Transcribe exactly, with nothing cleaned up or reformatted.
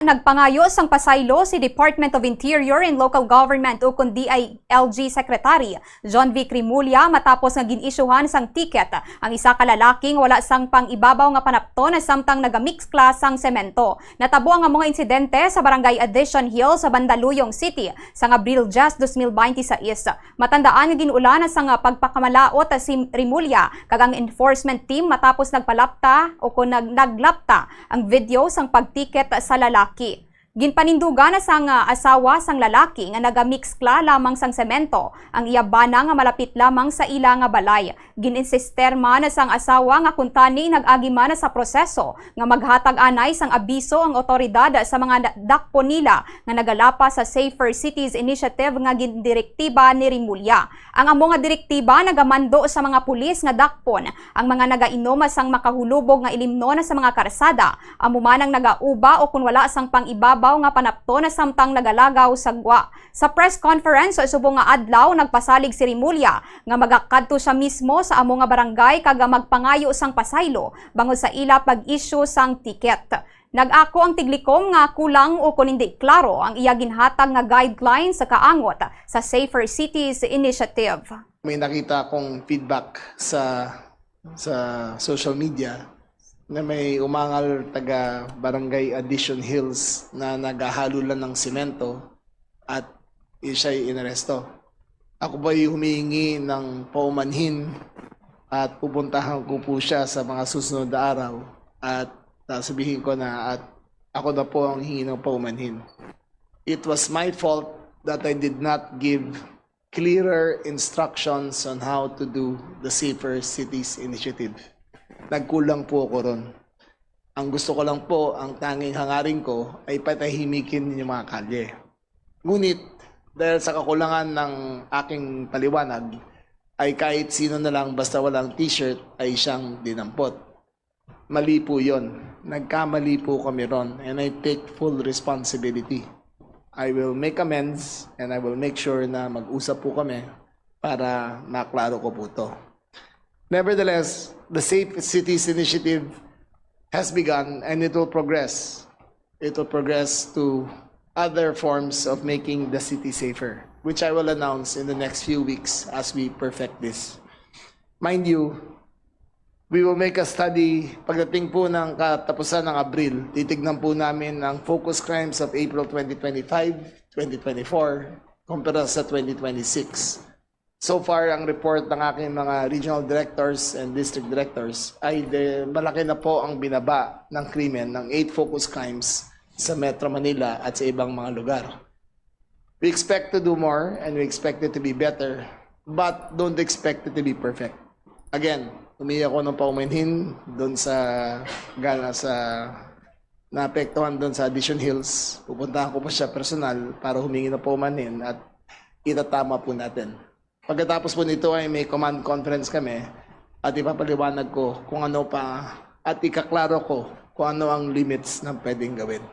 Nagpangayo sang pasaylo si Department of Interior and Local Government ukon D I L G Secretary John Vic Remulla matapos nga gin-isyuhan sang ticket ang isa ka lalaki nga wala sang pang-ibabaw nga panapton samtang naga-mix class sang semento. Natabo ang amo nga insidente sa Barangay Addition Hill sa Mandaluyong City sang Abril diyes, dos mil baynte sais. Matandaan nga gin-ulan sang pagpakamalaot si Remulla kag ang enforcement team matapos nagpalapta o kon nag-, naglapta ang video sang pagtiket sa lalaki. Ginpanindugan sang asawa sang lalaki nga naga-mix class lamang sang semento ang iya bana nga malapit lamang sa ila nga balay. Gin-insister man sang asawa nga kuntani nag-agi man sa proseso nga maghatag anay sang abiso ang awtoridad sa mga na-, dakpon nila nga nagalapas sa Safer Cities Initiative nga gindirektiba ni Remulla. Ang amo nga direktiba nagamando sa mga pulis nga dakpon ang mga nagainom sang makahulubog nga ilimnon sa mga karsada, amo man ang nagauba o kon wala sang pang-ibabaw nga panapton samtang nagalagaw sa gwa. Sa press conference subong nga adlaw, nagpasalig si Remulla nga magakadto siya mismo sa amo nga barangay kag magpangayo sang pasaylo bangod sa ila pag-issue sang ticket. Nag-ako ang tiglikom nga kulang o kon hindi klaro ang iya ginhatag nga guidelines sa kaangot sa Safer Cities Initiative. May nakita akong feedback sa, sa social media na may umangal taga Barangay Addition Hills na nagahalo lang ng semento at siya'y inaresto. Ako po'y humihingi ng paumanhin at pupuntahan ko po siya sa mga susunod na araw at sasabihin ko na at ako na po ang hingi ng paumanhin. It was my fault that I did not give clearer instructions on how to do the Safer Cities Initiative. Nagkulang po ako ron. Ang gusto ko lang po, ang tanging hangarin ko ay patahimikin yung mga kalye. Ngunit, dahil sa kakulangan ng aking paliwanag, ay kahit sino na lang basta walang t-shirt ay siyang dinampot. Mali po yun. Nagkamali po kami ron, and I take full responsibility. I will make amends and I will make sure na mag-usap po kami para maklaro ko po to. Nevertheless, the Safe Cities Initiative has begun and it will progress. It will progress to other forms of making the city safer, which I will announce in the next few weeks as we perfect this. Mind you, we will make a study pagdating po ng katapusan ng Abril. Titignan po namin ang focus crimes of April twenty twenty-five, twenty twenty-four, kumpara sa twenty twenty-six. So far, ang report ng aking mga regional directors and district directors ay de, malaki na po ang binaba ng krimen ng eight focus crimes sa Metro Manila at sa ibang mga lugar. We expect to do more and we expect it to be better, but don't expect it to be perfect. Again, humingi ako ng paumanhin doon sa gana sa naapektuhan doon sa Addition Hills. Pupuntahan ko po siya personal para humingi ng paumanhin at itatama po natin. Pagkatapos po nito ay may command conference kami at ipapaliwanag ko kung ano pa at ikaklaro ko kung ano ang limits ng pwedeng gawin.